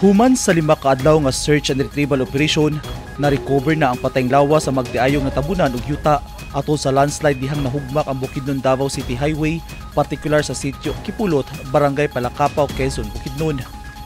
Human sa 5 ka adlaw nga search and retrieval operation, na-recover na ang patayng lawas sa magtiayong natabunan og yuta atol sa landslide dihang nahugmak ang Bukidnon Davao City Highway, partikular sa sitio Kipulot, Barangay Palakapaw, Quezon, Bukidnon.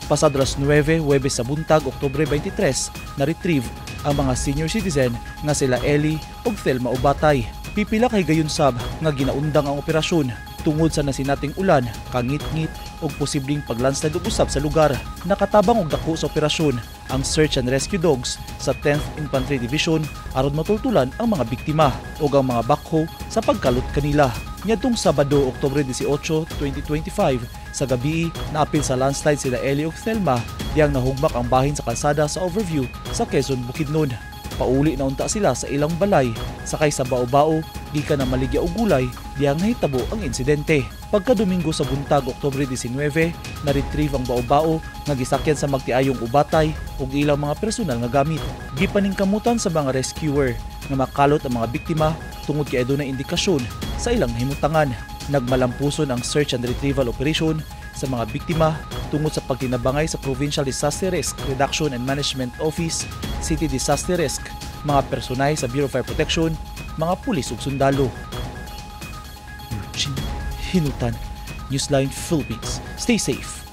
Pasado alas 9, Huwebes sa buntag, Oktubre 23, na-retrieve ang mga senior citizen nga sila Eli ug Thelma Ubatay. Pipila kay gayon sab nga ginaundang ang operasyon tungod sa nasinating ulan, kangitngit ug posibleng paglandslide ug usab sa lugar. Nakatabang og dako sa operasyon ang search and rescue dogs sa 10th Infantry Division aron matultulan ang mga biktima ug ang mga backhoe sa pagkalot kanila. Niadtong Sabado, Oktubre 18, 2025, sa gabi, naapil sa landslide sila Eli ug Thelma diyang nahugmak ang bahin sa kalsada sa overview sa Quezon, Bukidnon. Pauli na unta sila sa ilang balay, sakay sa bao-bao, gikan na maligya og gulay, diyang nahitabo ang insidente. Pagka Domingo sa buntag, Oktubre 19, na-retrieve ang bao-bao nga gisakyan sa magtiayong Ubatay ug ilang mga personal nga gamit. Gipaningkamutan sa mga rescuer nga makalot ang mga biktima tungod kay adunay indikasyon sa ilang nahimutangan. Nagmalampuson ang search and retrieval operation sa mga biktima tungod sa pagtinabangay sa Provincial Disaster Risk Reduction and Management Office, City Disaster Risk, mga personay sa Bureau of Fire Protection, mga pulis ug sundalo. Eugene Hinutan, Newsline Philippines. Stay safe.